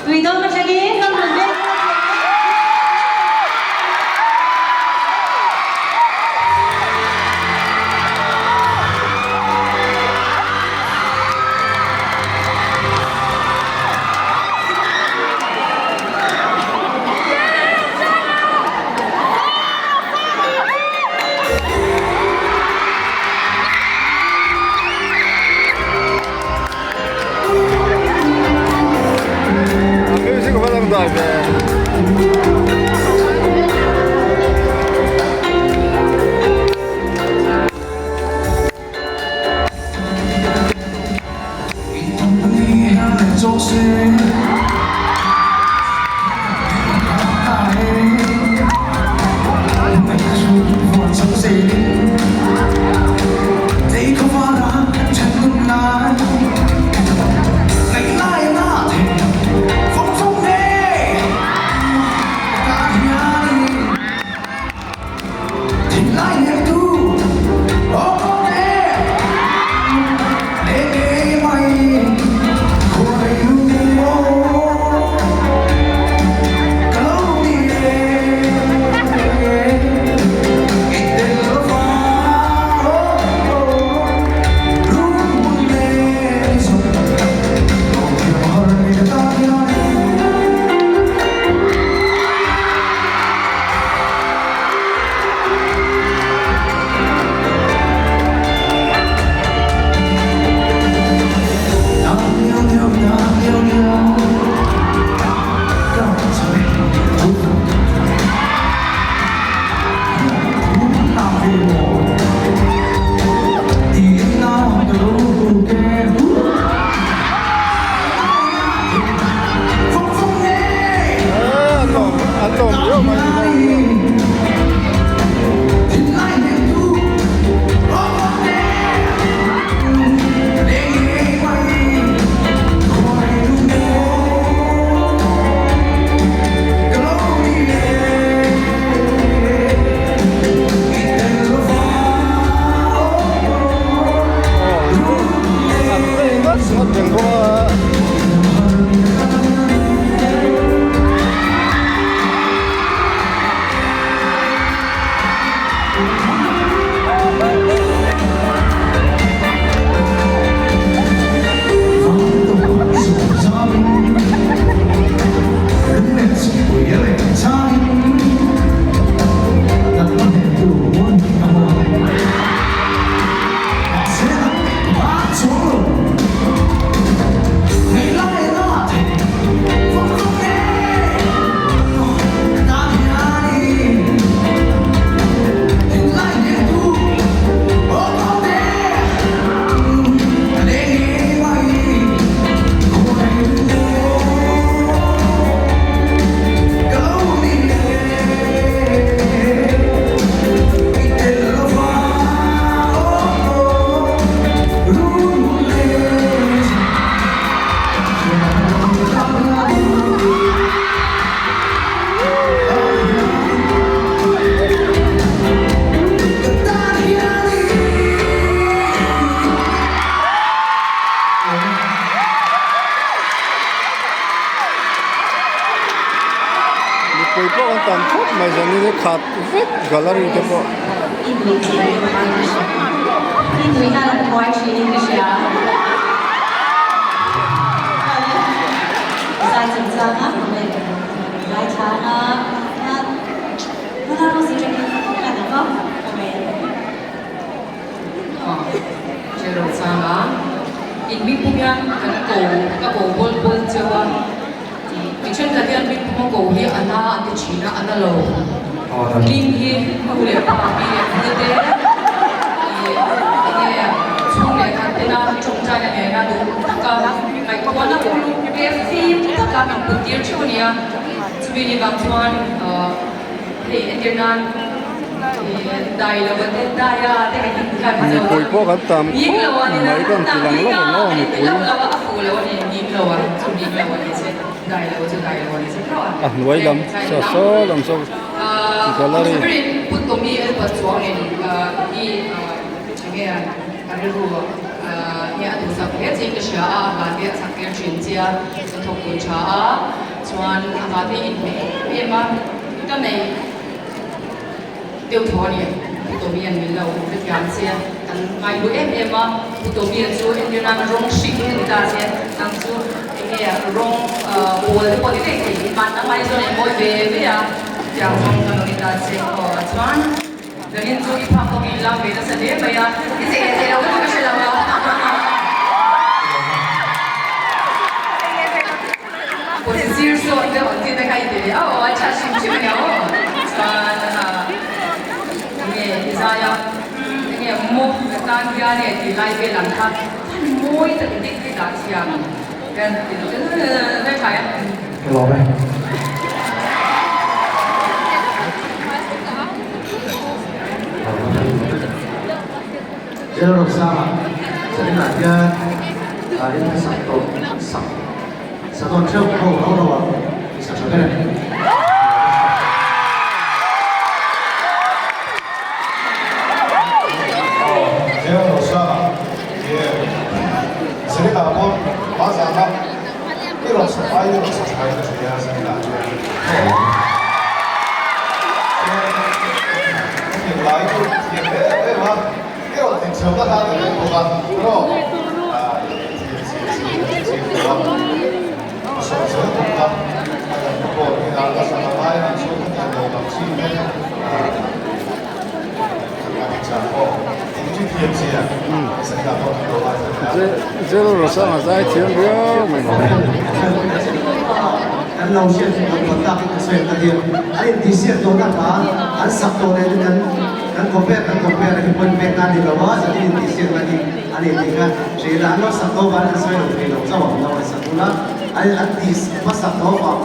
Tuidawm atangin kan rawn veng nghal hle. A music a va lang dai ve. Mipui pawh an tam khawp mai zanin hi khat vek gallery te pawh. Mi thenkhat hian hmingpum a ko hi a na an ti thin a, a na lo. Hming hi nu leh pa, pi leh pu te ih enge chhung leh khat tena tawngtaina nena duh taka ngaihtuahna uluk leh fim taka min put tir theuh a ni a. Chumi ni vang chuan hei entir nan ih dai lo te daia te kan inti khan Mizo Mipui pawh kan tam Nging lo a ni khawp mai kan ti lang lawk ang aw mipui. A hnuai lam saw saw lam saw gallery. nge a duhsak hle chiin ka hria a, a hla te a sak tir thin chia, kan thawk dun tha a, chuan a hla te hi inhmeh em em a, ka nei deuh thaw a ni. Pu Tomian min lo hrethiam che, kan ngaihlu em em a, Pu Tomian chu entir nan rawng hring a ni ta che, nang chu enge rawng pawl te pawh ni daih thei, nangmahni chuan a inmawi ve ve a, chutiang chuan ka lo ni ta che aw, chuan. Danin chu i phak bawk in lam ve nasa hle mai a, i che leh che lo ka hre lo a. Pawh sir sawt deuh ang chi te kha i ti leh a aw a tha hrim hrim a nia aw. Chuan enge i zai a, enge maw ka tan hian e tih lai vel ang kha khan mawi tak in dik dik ah thiam hian ti zai thlai a. Ka lawm e. General Sanga Serena hian in hla sak tawh sak sa dawn theuh ho lo lo ang i sa tha ber a ni. General Sanga ye Serena pawh hma zana i rawn sa ai i rawn sa tha in a hria Serena hian. Lai chu thiam em em a, i rawn tih chho na kha ka ring bawk a, rawh a sawi zel bawk a, a dang te pawh hi a sa la ngai ang chu ka tih lo ang chi te a ti chak pawh tih chu thiam zia Sangha pawh kan lo lai ta hle a. Zero Rosanga zai thiam viau mai. Kan lo hriat hi kan kawt tak in ka sawi ta hian an intihsiak tawhna hla an sak tawh nen hi kan kan compare kan compare hi point pek nan ni lo a zatin intihsiakna hi a ni tih kha hria ila an lo sak tawh vang an sawi lo thei lo chauh ang lo an sak bula an an tih hmasak tawh vang.